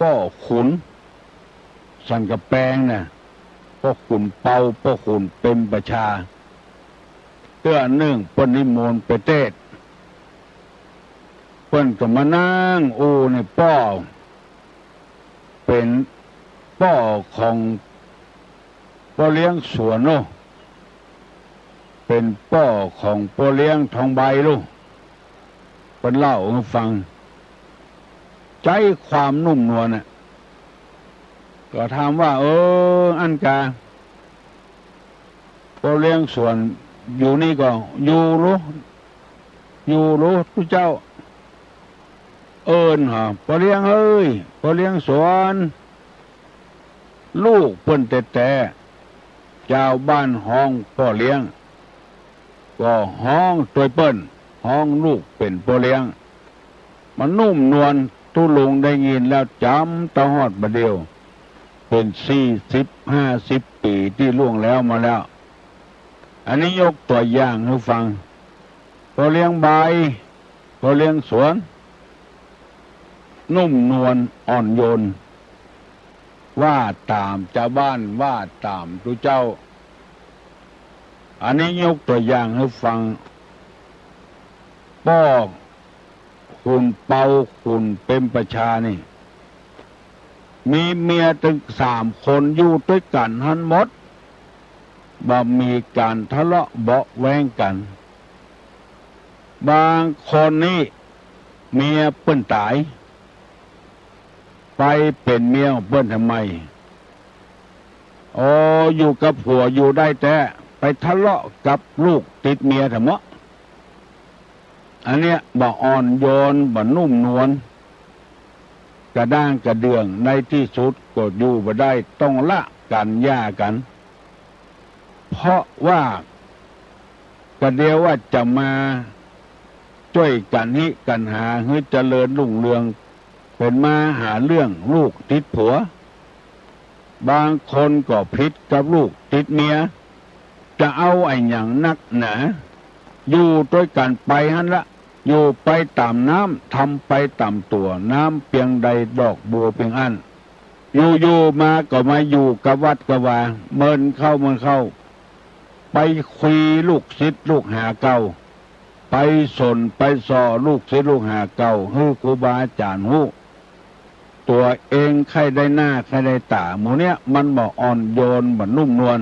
ป้อขุน สันกำแปงน่ะ ป้อขุนเปา ป้อขุนเปรมประชา เตื้อนึ่งเปิ้นนิมนต์ไปเตสน์ เปิ้นก็มานั่งอู้ในป้อ เป๋นป้อของป้อเลี้ยงสวนโน่ เป๋นป้อของป้อเลี้ยงทองใบลูก เปิ้นเล่าหื้อฟัง ใจ๊ความนุ่มนวลน่ะ ก็ถามว่า เออ อั้นกา ป้อเลี้ยงสวนอยู่นี่ก่อ อยู่ลูก อยู่ลูกตุ๊เจ้า เอิ้นหา ป้อเลี้ยงเอ้ย ป้อเลี้ยงสวน ลูกเปิ้นแต๊ๆ จาวบ้านฮ้องป้อเลี้ยง ก็ฮ้องตวยเปิ้น ฮ้องลูกเป๋นป้อเลี้ยง มันนุ่มนวล ตุ๊ลุงได้ยินแล้วจ๋ำเต้าฮอดบ่าเดี่ยว เป๋นสี่สิบห้าสิบปี๋ตี้ล่วงแล้วมาแล้ว อันนี้ยกตั๋วอย่างหื้อฟัง ป้อเลี้ยงใบ ป้อเลี้ยงสวน นุ่มนวลอ่อนโยน ว่าต๋ามจาวบ้าน ว่าต๋ามตุ๊เจ้า อันนี้ยกตั๋วอย่างหื้อฟัง ป้อขุนเปา ขุนเปรมประชานี่ มีเมียตึงสามคน อยู่ตวยกั๋นหั้นหมด บ่มีก๋านทะเลาะเบาะแว้งกั๋น บางคนนี่เมียเปิ้นต๋าย ไปเป๋นเมียของเปิ้นทำไม อ๋อ อยู่กับผัวอยู่ได้แต๊ ไปทะเลาะกับลูกติดเมียแถมเมาะ อันเนี้ยบ่อ่อนโยน บ่นุ่มนวล กระด้างกระเดื่อง ในตี้สุดก็อยู่บ่ได้ ต้องละกั๋นหย่ากั๋น เพราะว่า กะเดียวว่าจะมาจ้วยกั๋นฮิกั๋นหาหื้อเจริญรุ่งเรือง เป๋นมาหาเรื่องลูกติดผัว บางคนก็ผิดกับลูกติดเมีย จะเอาอะหยังนักหนา อยู่ตวยกั๋นไปหั้นละ อยู่ไปต๋ามน้ำ ทำไปต๋ามตั๋ว น้ำเปียงใดดอกบัวเปียงอั้น อยู่ๆ มาก็มาอยู่กับวัดกับวา เมินเข้าเมินเข้า ไปคุยลูกศิษย์ลูกหาเก่า ไปสนไปส่อลูกศิษย์ลูกหาเก่า หื้อครูบาอาจ๋ารย์ฮู้ ตั๋วเองใค่ได้หน้าใค่ได้ต๋า หมู่เนี้ยมันบ่อ่อนโยน บ่นุ่มนวล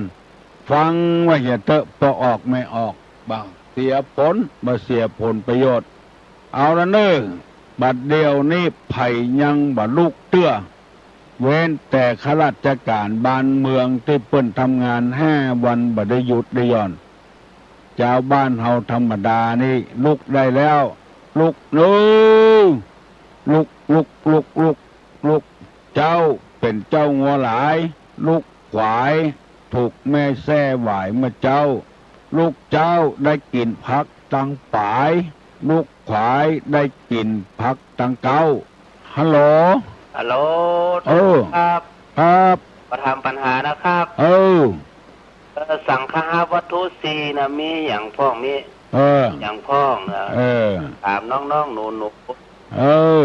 ฟังไว้เหียเต๊อะ ปอออกไม่ออก บ่เสียผล บ่เสียผลประโยชน์ เอาละเน่อ บัดเดี่ยวนี้ใผยังบ่ลุกเตื้อ เว้นแต่ข้าราชก๋านบ้านเมืองตี้เปิ้นทำงานห้าวันบ่ได้หยุดได้หย่อน จาวบ้านเฮาธรรมดานี่ลุกได้แล้ว ลุกเน่อ ลุก ลุก ลุก ลุก ลุก เจ้าเป๋นเจ้างัวหลาย ลุก ขวาย ถูกแม่แส้หวายเมื่อเจ๊า ลูกเจ๊าได้กิ๋นผักตังป๋าย ลูกขวายได้กิ๋นผักตังเก๊า ฮัลโหล ฮัลโหล เออ ครับ ครับ ขอถามปัญหานะครับ เออ เออ สังคหวัตถุสี่น่ะ มีหยังพ่อง มี เออ หยังพ่องนะ เออ ถามน้องๆ หนูๆ เออ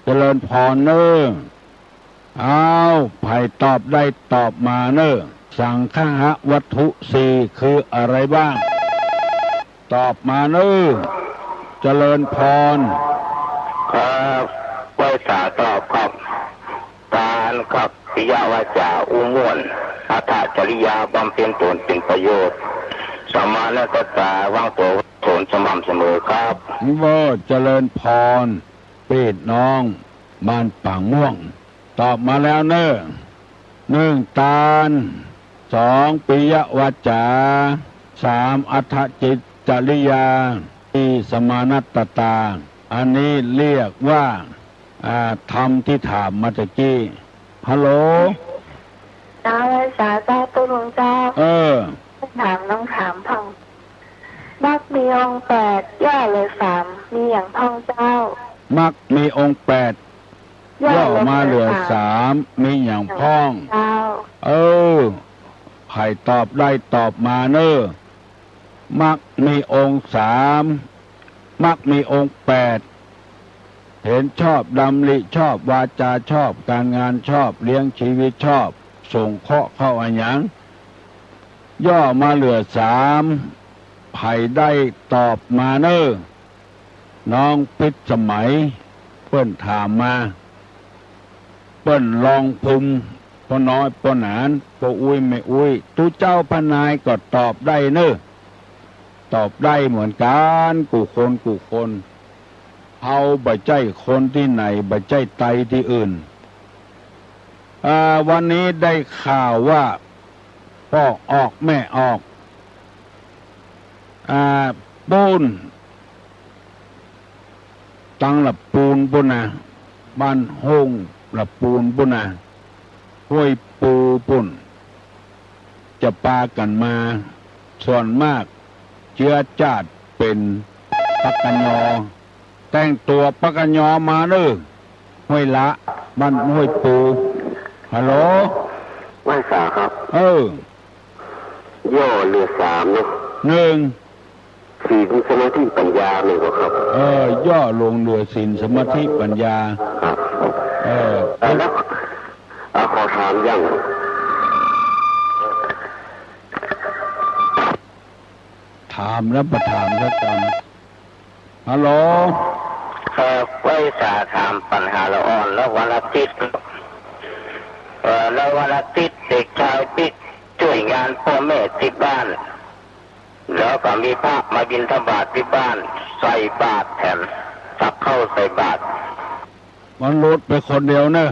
เจริญพรเน่อ อ้าว ใผตอบได้ตอบมาเน่อ สังคหวัตถุสี่คืออะไรบ้าง ตอบมาเน่อ เจริญพร ครับ ไหว้สาตอบครับ ตานครับ ปิยวาจาอู้ม่วน อัตถจริยาบำเพ็ญต๋นเป๋นประโยชน์ สัมมานัตตา วางตั๋วสนสม่ำเสมอครับ เออ เจริญพร ปี้น้องบ้านปางม่วง ตอบมาแล้วเน่อ หนึ่ง ตาน สอง ปิยวาจา สาม อัตถจริยา สี่ สัมมานัตตา อันนี้เรียกว่า อ่า ธรรมตี้ถามมาตะกี้ ฮัลโหล เจ้า ไหว้สาเจ้า ตุ๊ลุงเจ้า เออ ถามน้องถามพ่อง มรรคมีองค์แปด ย่อเหลือสาม มีหยังพ่องเจ้า มรรคมีองค์แปด ย่อย่อมาเหลือสาม สาม มีหยังพ่อง เจ้า เออ ใผตอบได้ตอบมาเน่อ มรรคมีองค์สาม มรรคมีองค์แปด เห็นชอบ ดำริชอบ วาจาชอบ ก๋านงานชอบ เลี้ยงชีวิตชอบ สงเคราะห์เข้าอะหยัง ย่อมาเหลือสาม ใผได้ตอบมาเน่อ น้องพิษสมัย เปิ้นถามมา เปิ้นลองภูมิ ป้อน้อยป้อหนาน ป้ออุ๊ยแม่อุ๊ย ตุ๊เจ้าพระนายก็ตอบได้เน่อ ตอบได้เหมือนกั๋น กู้คนกู้คน เฮาบ่ใจ้คนตี้ไหน บ่ใจ้ไตตี้อื่น อ่า วันนี้ได้ข่าวว่า ป้อออกแม่ออก อ่า ปู๊น ตังละปูนปู๊นนะ บ้านโฮ่งละปูนปู๊นนะ ห้วยปูปู๊น จะปากั๋นมา ส่วนมากเจื๊อจาติเป๋นปากกะยอ แต่งตั๋วปากกะยอมาเน่อ ห้วยละ บ้านห้วยปู ฮัลโหล ไหว้สาครับ เออ ย่อเหลือสามเนาะ หนึ่ง ศีล สมาธิ ปัญญา แม่นก่อครับ เออ ย่อลงเหลือศีล สมาธิ ปัญญา ครับ เออ เอ่อ แล้ว เอ่อ ขอถามอย่าง ถามแล้วบ่ถามสักกำ ฮัลโหล เอ่อ ไหว้สาถามปัญหาละอ่อน แล้ววันอาทิตย์ เอ่อ แล้ววันอาทิตย์เด็กชายปิ๊กจ้วยงานป้อแม่ตี้บ้าน แล้วก็มีพระมาบิณฑบาตตี้บ้าน ใส่บาตรแถม ตักข้าวใส่บาตร มันหลุดไปคนเดียวเน่อ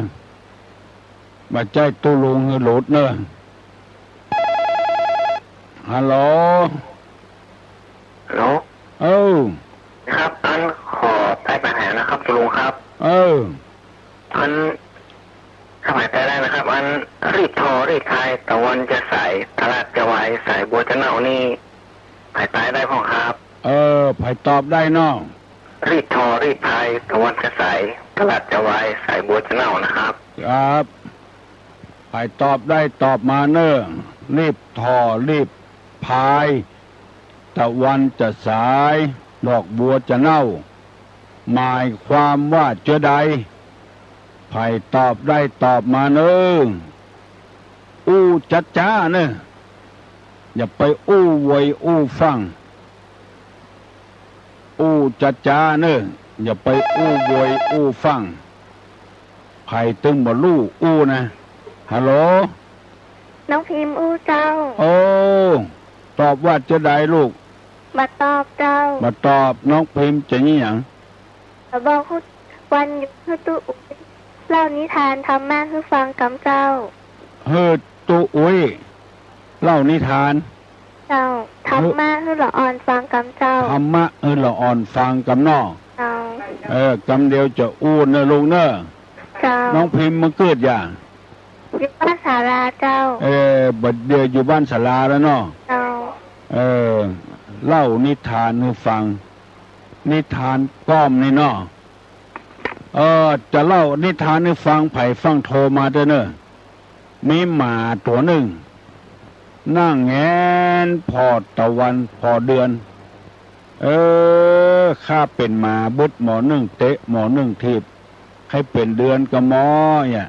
บ่ใจ้ตุ๊ลุงหื้อหลุดเน่อ ฮัลโหล ฮัลโหล เออ ครับ อันขอไต่ปัญหานะครับ ตุ๊ลุงครับ เออ อัน ถ้าใผไต่ได้นะครับ อัน รีบถ่อรีบพาย ตะวันจะสาย ตลาดจะวาย สายบัวจะเน่านี่ ใผไต่ได้พ่องครับ เออ ใผตอบได้เนาะ รีบถ่อรีบพาย ตะวันจะสาย ตลาดจะวาย สายบัวจะเน่านะครับ ครับ ใผตอบได้ตอบมาเน่อ รีบถ่อรีบพาย ตะวันจะสาย ดอกบัวจะเน่า หมายความว่าเจ้าใด ใผตอบได้ตอบมาเน่อ อู้จ๊าๆ เน่อ อย่าไปอู้โวยอู้ฟั่ง อู้จ๊าๆ เน่อ อย่าไปอู้โวยอู้ฟั่ง ใผตึงบ่ฮู้อู้นะ ฮัลโหล น้องพิมพ์อู้เจ้า โอ้ ตอบว่าเจ้าใดลูก บ่ตอบเจ้า บ่ตอบ น้องพิมพ์จะอี้หยัง บ่บอกฮู้ วันหยุดหื้อตุ๊อุ๊ย เล่านิทานธรรมะหื้อฟังกำเจ้า หื้อตุ๊อุ๊ย เล่านิทาน เจ้า ธรรมะหื้อละอ่อนฟังกำเจ้า ธรรมะหื้อละอ่อนฟังกำเนาะ เจ้า เออ กำเดียวจะอู้เน่อลูกเน่อ เจ้า น้องพิมพ์มาเกิดอย่า อยู่บ้านศาลาเจ้า เออ บัดเดี่ยวอยู่บ้านศาลาแล้วเนาะ เจ้า เออ เล่านิทานหื้อฟัง นิทานก้อมนี่เนาะ เออ จะเล่านิทานหื้อฟัง ใผฟังโทรมาเต๊อะเน่อ มีหมาตั๋วนึ่ง นั่งแหงนผ่อตะวันผ่อเดือน เออ ข้าเป๋นหมาบึดหมอนึ่งเตะหมอนึ่งถีบ ใค่เป๋นเดือนก่อหมอ เนี่ย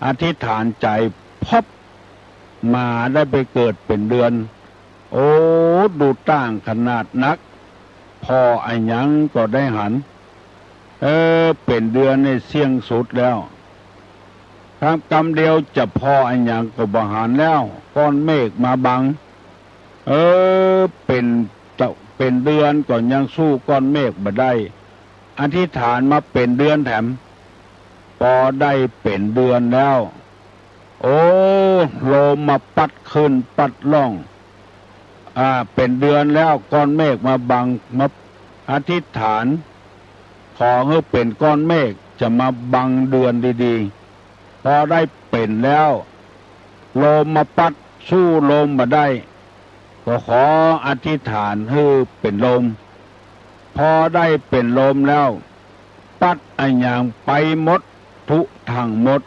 อธิษฐานใจ๋พับ หมาได้ไปเกิดเป๋นเดือน โอ้ ดูต่างขนาดนัก ผ่ออะหยังก็ได้หัน เออ เป๋นเดือนนี่เสี่ยงสุดแล้ว กำ กำเดียวจะผ่ออะหยังก็บ่หันแล้ว ก้อนเมฆมาบัง เออ เป๋น เป๋นเดือนก็ยังสู้ก้อนเมฆบ่ได้ อธิษฐานมาเป๋นเดือนแถม ปอได้เป๋นเดือนแล้ว โอ้ ลมมาปั๊ดขึ้นปั๊ดล่อง อ่า เป๋นเดือนแล้ว ก้อนเมฆมาบัง มาอธิษฐาน ขอหื้อเป๋นก้อนเมฆจะมาบังเดือนดีๆ ปอได้เป๋นแล้ว ลมมาปั๊ด สู้ลมบ่ได้ ก็ขออธิษฐานหื้อเป๋นลม ปอได้เป๋นลมแล้ว ปั๊ดอะหยังไปหมด ทุกถังหมด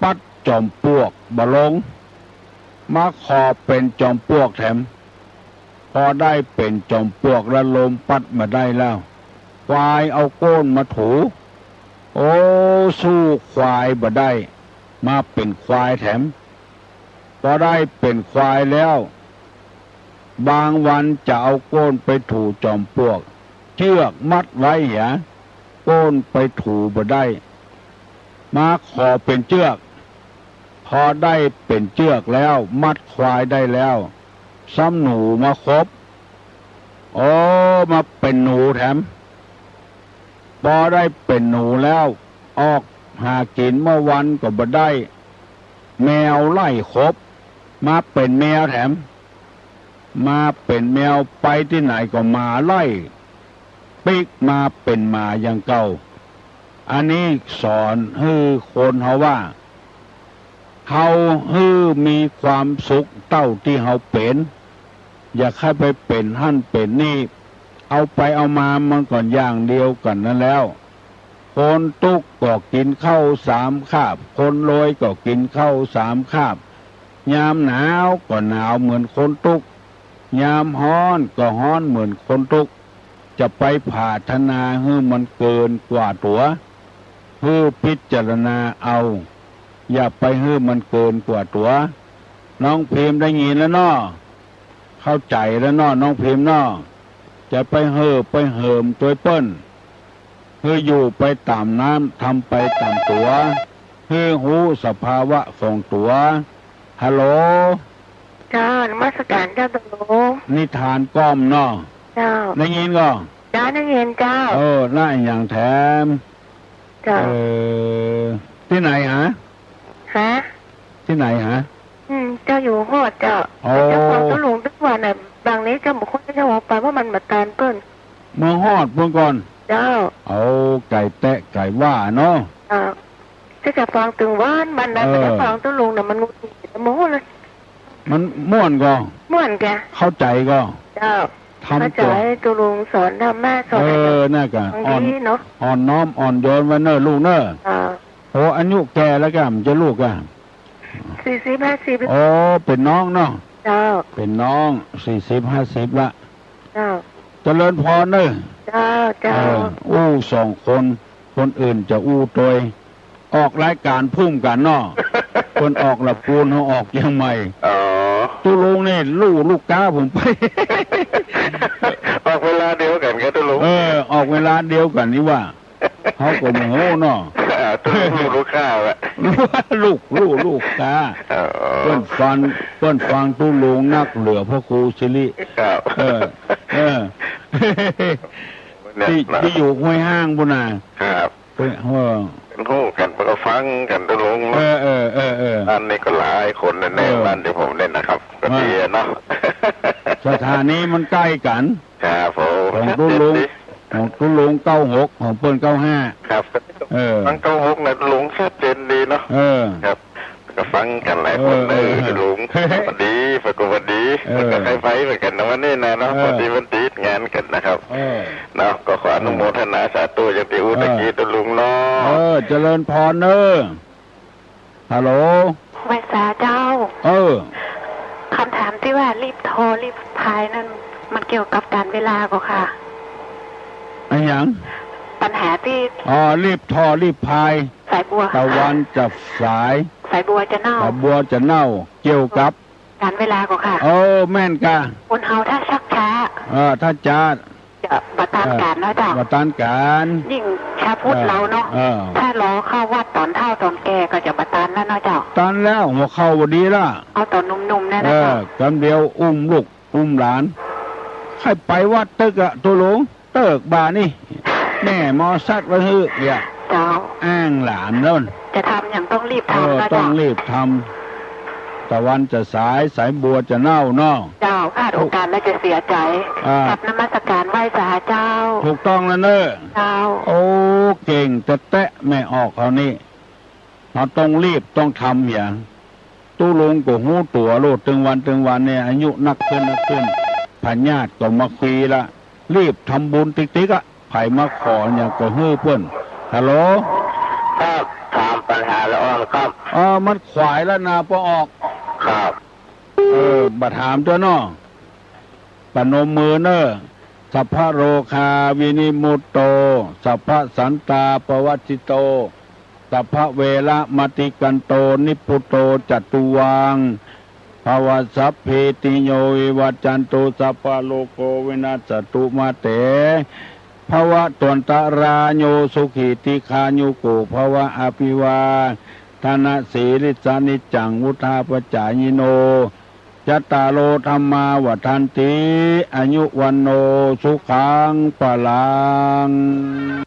ปั๊ดจอมปลวกบ่ลง มาขอเป๋นจอมปลวกแถม ปอได้เป๋นจอมปลวกแล้ว ลมปั๊ดบ่ได้แล้ว ควายเอาโก้นมาถู โอ้ สู้ควายบ่ได้ มาเป๋นควายแถม ปอได้เป๋นควายแล้ว บางวันจะเอาโก้นไปถูจอมปลวก เจื้อกมัดไว้เหีย โก้นไปถูบ่ได้ มาขอเป๋นเจื้อก ปอได้เป๋นเจื้อกแล้ว มัดควายได้แล้ว ซ้ำหนูมาคบ โอ้ มาเป๋นหนูแถม ปอได้เป๋นหนูแล้ว ออกหากิ๋นเมื่อวันก็บ่ได้ แมวไล่คบ มาเป๋นแมวแถม มาเป๋นแมว ไปตี้ไหนก็หมาไล่ ปิ๊กมาเป๋นหมาอย่างเก่า อันนี้สอนหื้อคนเฮาว่า เฮาหื้อมีความสุขเต้าตี้เฮาเป๋น อย่าใค่ไปเป๋นหั้นเป๋นนี่ เอาไปเอามามันก็อย่างเดียวกั๋นนั้นแล้ว คนตุ๊กข์ก็กิ๋นข้าวสามคาบ คนรวยก็กิ๋นข้าวสามคาบ ยามหนาวก็หนาวเหมือนคนตุ๊กข์ ยามฮ้อนก็ฮ้อนเหมือนคนตุ๊กข์ จะไปผาถนาหื้อมันเกินกว่าตั๋ว หื้อพิจารณาเอา อย่าไปหื้อมันเกินกว่าตั๋ว น้องพิมพ์ได้ยินแล้วเนาะ เข้าใจ๋แล้วเนาะ น้องพิมพ์เนาะ จะไปเฮ่อไปเหิมตวยเปิ้น หื้ออยู่ไปต๋ามน้ำ ทำไปต๋ามตั๋ว หื้อฮู้สภาวะของตั๋ว ฮัลโหล เจ้า นมัสก๋านเจ้า ตาหลวง นิทานกล่อมเนาะ เจ้า ได้ยินก่อ เจ้า ได้ยินเจ้า เออ ละอะหยังแถม เจ้า เออ ตี้ไหนหา ฮะ ตี้ไหนหา อืม เจ้าอยู่ฮอดเจ้า โอ้ เจ้าฟังตุ๊ลุงตึกว่าน่ะ บางนี้เจ้าบ่ค่อยได้เว้าไป เพราะมันบ่ตานเปิ้น เมืองฮอดเปิ้นก่อน เจ้า เอาไก่แตะไก่ว่าเนาะ เจ้า เจ้าจะฟังตึงวันมันนะ เออ แต่เจ้าฟังตุ๊ลุงน่ะมันหงุดหงิดโมโหเลย มันม่วนก่อ ม่วนก่อ เข้าใจ๋ก่อ เจ้า ทำ เข้าใจ๋ ตั๋ว ตุ๊ลุงสอนธรรมะ สอน เออ น่ะก่อ ฟัง อ่อน ดีเนาะ อ่อนน้อมอ่อนโยนไว้เน่อลูกเน่อ เจ้า โอ้ อายุแก่แล้วก่อ มันจะลูกก่อ สี่สิบห้าสิบ โอ้ เป๋นน้องเนาะ เจ้า เป๋นน้อง สี่สิบห้าสิบละ เจ้า เจริญพรเน่อ เจ้า เจ้า เออ อู้ สองคน คนอื่นจะอู้ตวย ออกรายก๋านพุ้มกั๋นเนาะ เปิ้นออกละปูน เฮาออกเจียงใหม่ อ๋อ ตุ๊ลุงนี่ลู่ลูกก๊าผมไป ออกเวลาเดียวกั๋นครับตุ๊ลุง เออ ออกเวลาเดียวกั๋นนี่หว่า เฮาก็บ่ฮู้เนาะ อ่า ตุ๊ลุงลู่ลูกก๊าอะ ลู่ ลู่ ลู่ก๊า อ๋อ เปิ้นฟัง เปิ้นฟังตุ๊ลุงนักเหลือพระครูสิริ ครับ เออ เออ เนี่ย ตี้ นะ ตี้อยู่ห้วยห้างปู้นน่ะ ครับ เปิ้น เออ เปิ้นฮู้กั๋น เปิ้นก็ฟังกั๋นตุ๊ลุงเนาะ เออ เออ เออ เออ อันนี้ก็หลายคนแน่ๆ เออ บ้านตี้ผมเนี่ยนะครับ ก็ดีอะเนาะ สถานีมันใก้กั๋น ครับผม ของตุ๊ลุง ชัดเจนดี ของตุ๊ลุงเก้าหก ของเปิ้นเก้าห้า ครับ เออ ฟังเก้าหกน่ะลุงชัดเจนดีเนาะ เออ ครับ ก็ฟังกั๋นหลายคน เออ เออ เออ ลุง พอดี ปรากฏพอดี เออ ก็ใค่ไปเหมือนกั๋นนะวันนี้นะเนาะ เออ พอดีวันติดงานกั๋นนะครับ เออ เนาะ ก็ขออนุโมทนาสาธุอย่างตี้อู้ตะกี้ เออ ตุ๊ลุง เจริญพรเน้อ ฮัลโหล ไหว้สาเจ้า เออ กำถามตี้ว่ารีบทอรีบพายนั้น มันเกี่ยวกับก๋านเวลาก่อค่ะ อะหยัง ปัญหาตี้ อ๋อ รีบทอรีบพาย สายบัว ตะวันจะสาย สายบัวจะเน่า สายบัวจะเน่า เกี่ยวกับ ก๋านเวลาก่อค่ะ เออ แม่นก่ะ คนเฮาถ้าชักจ๊า เออ ถ้าจ๊า จะบ่ตานก๋าลเนาะเจ้า เออ บ่ตานก๋าล ยิ่งชาวพุทธเฮาเนาะ เออ ถ้ารอเข้าวัดต๋อนเฒ่าต๋อนแก่ก็จะบ่ตานแล้วเนาะเจ้า ตานแล้ว หัวเข่าบ่ดีละ เอาต๋อนหนุ่มๆ นั่น เอ นะ อ เจ้า กำเดียวอุ้มลูก อุ้มหลาน ใค่ไปวัดตึกอะ ตุ๊ลุง เติ๊กบ่านี่ แม่หมอสัตว์ว่าหื้อ เยียะ เจ้า อ้างหลานโน่น จะทำหยังต้องรีบทำ เออ นะเจ้า ต้องรีบทำ ตะวันจะสาย สายบัวจะเน่าเนาะ เจ้า พลาดโอกาสแล้วจะเสียใจ๋ อ่า กราบนมัสก๋านไหว้สาเจ้า ถูกต้องแล้วเน้อ เจ้า โอ้ เก่งแต๊ๆ แม่ออกเฮานี่ เฮาต้องรีบต้องทำเหีย ตุ๊ลุงก็ฮู้ตั๋วโลด ตึงวันตึงวันเนี่ย อายุนักขึ้นนักขึ้น พยาธิก็มาคุยละ รีบทำบุญติ๊กๆ อะ ใผมาขอหยังก็หื้อเปิ้น ฮัลโหล ครับ ถามปัญหาละอ่อนครับ เออ มันขวายแล้วนา ปอออก ครับ เออ บ่ถามตั๊วเนาะ ประนมมือเน้อ สัพพะโรคาวินิมุตโต สัพพะสันตาปวัชชิโต สัพพะเวระมะติกันโต นิพพุโตจตุวัง ภวะ สัพพีติโยวิวัชชันตุ สัพพะโรโควินัสสตุ มาเต ภวัตวันตะราโย สุขีติคายุโก ภวะ อภิวาทะนะสีลิสสะ นิจจังวุฑฒาปะจายิโน จัตตาโร ธัมมา วัฑฒันติ อายุ วัณโณ สุขัง พะลัง